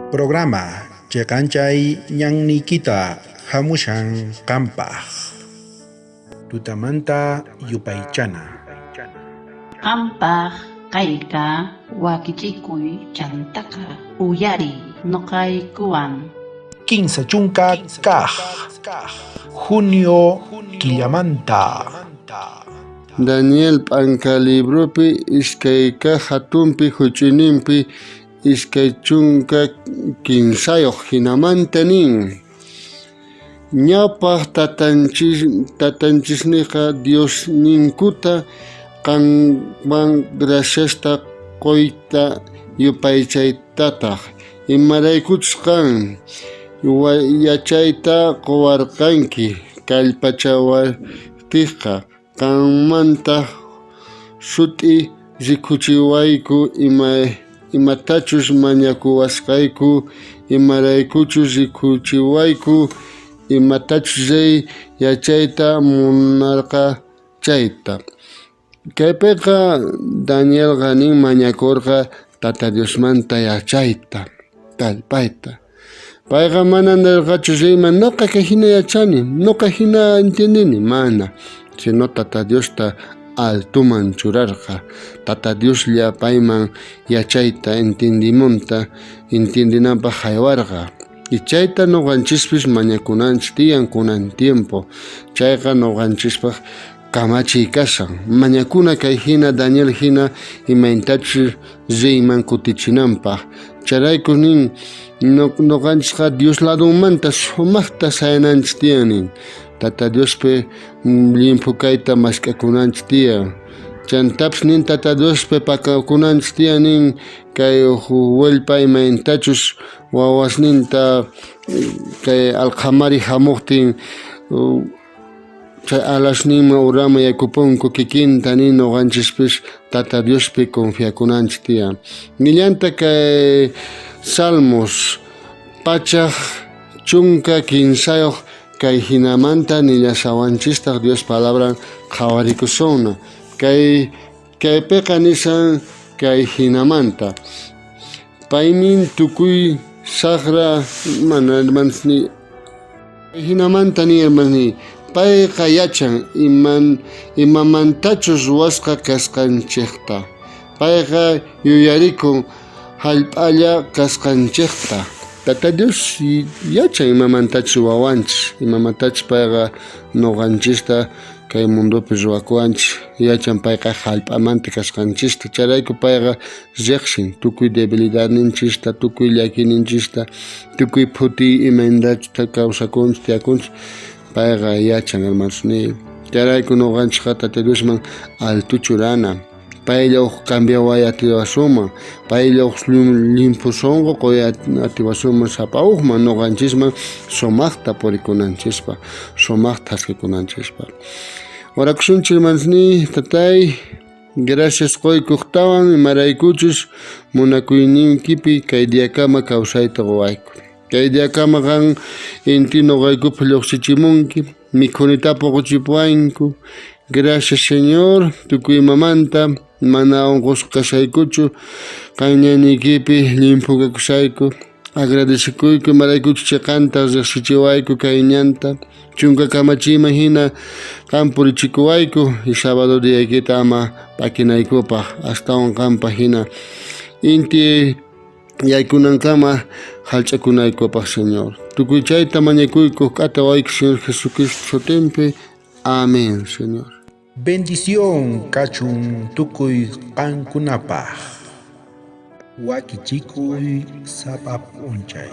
Programa cheqanchay ñanniykita hamushan qampaq. Tutamanta yupaychana. Qampaq kayqa wakichikuy chantaqa uyariy noqaykuwan. 30 kaj junio killamanta. Daniel p'anka libropi iskay kaj jatunpi juch'uyninpi 23 jinamanta nin: Ñawpaj tatanchisneqa Diosninkuta qanman graciasta qoyta yupaychaytataj, imaraykuchus qan yachayta qowarqanki kallpachawajtiyqa, qanmantaj sut'i rikuchiwayku imatachus mañakuwasqayku, imaraykuchus rikuchiwayku imatachus rey yachayta munarqa chayta. Kaypeqa Danielqa nin mañakorqa Tata Diosmanta yachayta, kallpayta. Payqa mana nerqachu reyman noqa kay jina yachani, noqa jina entiendeni, mana. Sino Tata Diosta altoman churarqa. Tata Dioslla payman yachayta entiendimunta entiendinanpaj jaywarqa. Y chayta noqanchispis mañakunanchis tiyan kunan tiempo. Chayqa noqanchispaj kamachiy kashan. Mañakuna kay jina Daniel jina imaynatachus reyman kutichinanpaj. Chayrayku nin noqanchisqa Dios ladonmanta sumajta sayananchis tiyan nin. Tata Diospi llimphu kayta mask'akunanchis tiyan. Chantapis nin Tata Diospi pakakunanchis tiyan nin kay wallpa imaynatachus wawasninta kay alqhamari jamojtin chay alasninman uraman yaykupunku kikinta nin noqanchispis Tata Diospi confiakunanchis tiyan. Nillanta kay Salmos 113 kay jinamanta nillashawanchistaj Dios palabran qhawarikusunna. Kaypeqa nishan kay jinamanta. Paymin tukuy sajra mana hermanosniy. Jinamanta nin hermanosniy, payqa yachan imamantachus ruwasqa kasqanchejta. Payqa yuyarikun jallp'alla kasqanchejta. Tata Dios yachan imamantachus ruwawanchej, imamantachus payqa noqanchista kay mundopi ruwakuwanchej. Yachan payqa jallp'amanta kasqanchista. Chayrayku payqa rejsin tukuy debilidadninchista, tukuy llakiyninchista, tukuy phutiy imaynatachus kawsakunchej, tiyakunchej, payqa yachan, hermanosniy. Chayrayku noqanchejqa Tata Diosman alto churana. Paylla uj cambiaway atiwasunman, paylla uj llimphu sonqo qoy atiwasunman sapa ujman noqanchisman sumajta purikunanchispaj, sumajta thaskikunanchispaj. Orakusunchej, hermanosniy. Tatay, gracias qoykojtawan imaraykuchus munakuyniykipi kay diakama kawsayta qowayku. Kay diakama qan inti noqaykupaj llojsichimunki, mikhunita poqochipuwanku. Gracias, Señor, tukuy imamanta mana onqosqa kashaykuchu, qan ñanniykipi llimphu kakushayku. Agradecekuyku imaraykuchus cheqanta rejsichiwayku kay ñanta. Chunka kamachiyman jina qan purichikuwayku y sábado diaykita ama p'akinaykupaj, astawan qanpaj jina inti yaykunankama jallch'akunaykupaj, Señor. Tukuy chayta mañakuyku k'ata wawayki Señor Jesucristo sutinpi. Amén, Señor. Bendición kachun tukuy qankunapaj. Wakichikuy sapa p'unchay.